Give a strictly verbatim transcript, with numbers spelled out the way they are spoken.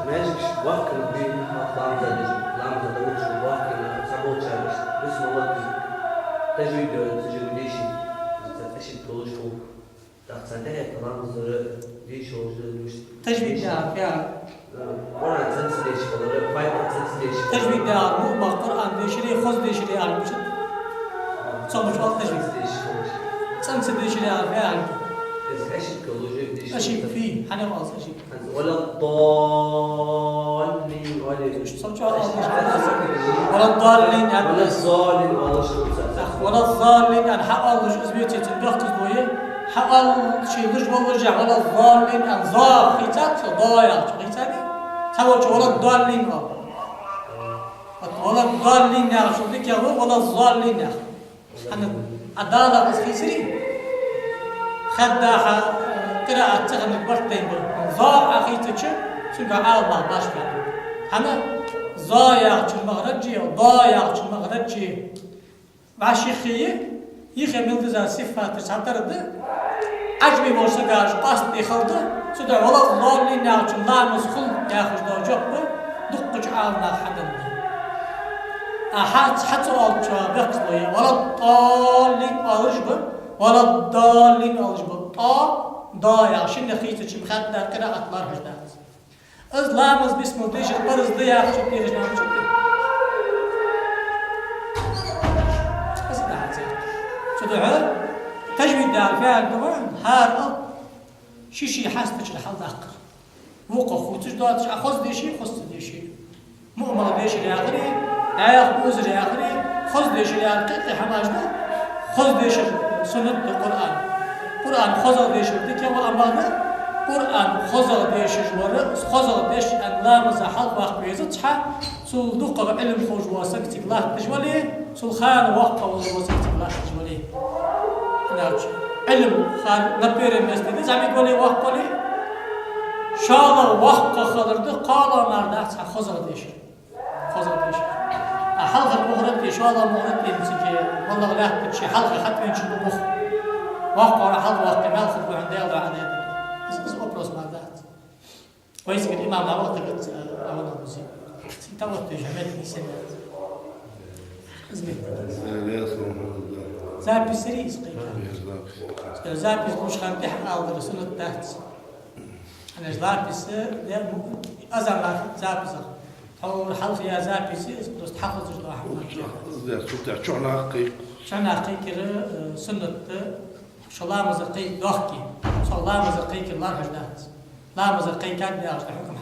Маьждигаш вахкана бий, ламаз деш, ламаз деш вахкана, цхьаболчар бисмилла, таджвид йоацаш дешаш, из ошибка луш хул. ТӀаккха цхьан тӀехьа ламаз дара дешаш волаш да луш. Таджвид яхар фу яхар? Къуръан цӀена ца дешаш хилар, Фатихьа цӀена ца дешаш хилар. Таджвид яхар муъмах Къуръан дешари, хоза дешари яхар мичад? Цох мича оал таджвид? ЦӀена ца дешаш хилар. ЦӀена ца дешари яхар фу яхар? Из ошибка луш да, дешаш. Ошибка фу? ХӀана оал из ошибка? ولا الضالين, оалий. Цох мича оал таджвид? ولا الضالين, яхар. ولا الضالين оалаш. ولا الضالين, яхар хьаоалаш, из веций цун бехказло я. Хьаоал ший луш воллашехь, ولا الضالين, яхар зо хийцад, цо до яхачо хийцад. Цхьаволчо ولا الضالين оал. Вот ولا الضالين яхачул дикагӀа ва ولا الضالين яхар. ХӀана, Ӏа далах из хийцари, хаддахьа, э, къираат ца хиннарг барт тайна ба. Зо Ӏа хийцача, цунгахьа Ӏаламнаха башха баьннаб. ХӀана, зо яхачун махрадж а, до яхачун махрадж а вӀаший хий, йихе мел дизза сифаташ цхьатарра да, Ӏажми волча сага уж къоастаде хала да, цудухьа ولا الضالين яхачун ламаз хул яхаш дола жоп дуккхача Ӏаламнаха хьаденна да. А хьа-, хьа ца оалачоа бехказло я. ولا الضالين оалаш ба, ولا الضالين оалаш ба. ТӀо, до яхар шиннех хийцача-м хадда къираат лоархӀаш дац. Из ламаз бисмилла дешар парз да яхачо дешаш ламаз чу да. Из да хьацар. Цудухьа таджвид яхар фу яхар да вай, хӀара а ший-ший хьастачара хьалдаккхар. Вокхах хувцаш доацаш, Ӏа хоза деший, хоза ца деший. Муъмах дешар яхари, дӀаьха бузар яхари, хоза дешар яхар кхы-кхы хӀамаш да, хоза дешар суннат да Къуръан. Къуръан хозагӀа дешар дикагӀа ва, амма Къуръан хозагӀа дешаш вар, хозагӀа деш аьнна ламаза хьалха ваккха везац хьа, цул дукхагӀа Ӏилма ховш вола саг цига латташ вале, цул хана воккха волаш вола саг цига латташ вале. ХӀана аьлча, Ӏилма хьа на первом месте да, зӀамига вале, воккха вале, шоллагӀа воккха хилар да, кхоалагӀа мара дац хьа хозагӀа дешар. ХозагӀа дешар. А хьалхара мухӀарат е шоллагӀа мухӀарат е цига, валлагӀа лаьттача хьалха хатвенчун ба мух. ВоккхагӀа хьалха ваккха, маьлха хургва хьона Даьла дуӀа дайта. Из, из вопрос мара дац. Вайцига имам Навави тагат, э, авана музи. Цин тават деш, хӀамет исен. Из мет. Запись ри из кхайка. Запись луш хана тӀехьа алдар суннат дац. ХӀана аьлча запись, э, де, азан лархӀа запись. Тхьовра хьалха яь запись, из просто хьахозаш дола хӀама. Из дер, цу тӀа чухьнахьа кхайк. Чухьнахьа кхайкар, э, суннат да, шо ламаза кхайк дохке. Цо ламаза кхайкар лархӀаш дац. Ламаза кхайкад яхаш да хьукам